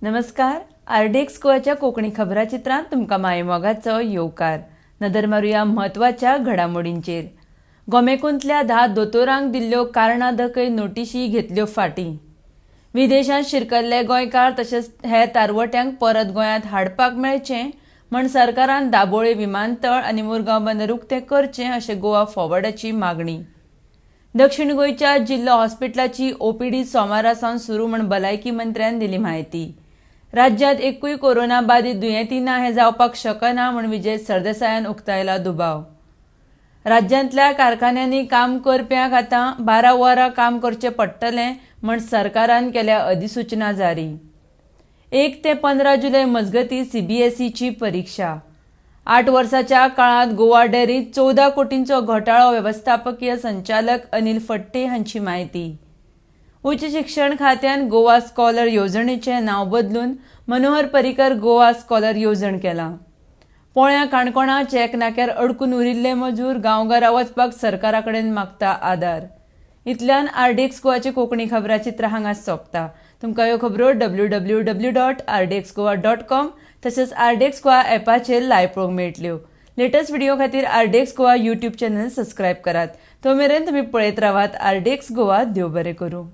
नमस्कार, आरडीएक्स गोवाच्या कोंकणी खबराचित्रांत तुमकां मायेमोगाचो येवकार. नदर मारुया म्हत्वाच्या घडामोडींचेर. गोमेकूंतल्या 10 दोतोरांक दिल्ल्यो कारणां दाखय नोटिशी घेतल्यो फाटीं. विदेशांत शिरकल्ले गोंयकार तशेंच हेर तारवट्यांक परत गोंयांत हाडपाक मेळचें म्हण सरकारान दाबोळे विमानतळ आनी मुरगांव बंदर उक्तें करचें अशें गोवा फॉरवर्डाची मागणी. दक्षिण गोंयच्या जिल्लो हॉस्पिटलाची ओपीडी सोमारा सावन सुरू म्हण भलायकी मंत्र्यान दिली म्हायती. राज्यांत एकूय कोरोना बादीत दुयेंती ना हें जावपाक शकना म्हूण विजय सरदेसायान उक्तायला दुबाव. राज्यांतल्या कारखान्यांनी काम करप्यांक आतां 12 वरां काम करचें पडटलें म्हूण सरकारान केल्या अधिसूचना जारी. 1 ते 15 जुलय मजगतीं सीबीएसईची परिक्षा. 8 वर्साच्या काळांत गोवा डेअरीत 14 कोटींचो घोटाळो वेवस्थापकीय संचालक अनिल फट्टे हांची म्हायती. उच्च शिक्षण खात्यान गोवा स्कॉलर येवजणेचें नांव बदलून मनोहर पर्रीकर गोवा स्कॉलर येवजण केलां. पोळ्या काणकोणा चेक नाक्यार अडकून उरिल्ले मजूर गांवघरा वचपाक सरकारा कडेन मागता आदार. इतल्यान आरडीएक्स गोवाची कोंकणी खबराचित्र हांगा सोंपता. तुमकां ह्यो खबरो www.rdxgoa.com तशेंच आरडीएक्स गोवा ॲपाचेर लायव्ह पळोवंक मेळटल्यो. लेटस्ट व्हिडिओ खातीर RDX Goa YouTube channel subscribe करात. तो मेरेन तुमी पळयत रावात आरडीएक्स गोवा. देव बरें करूं.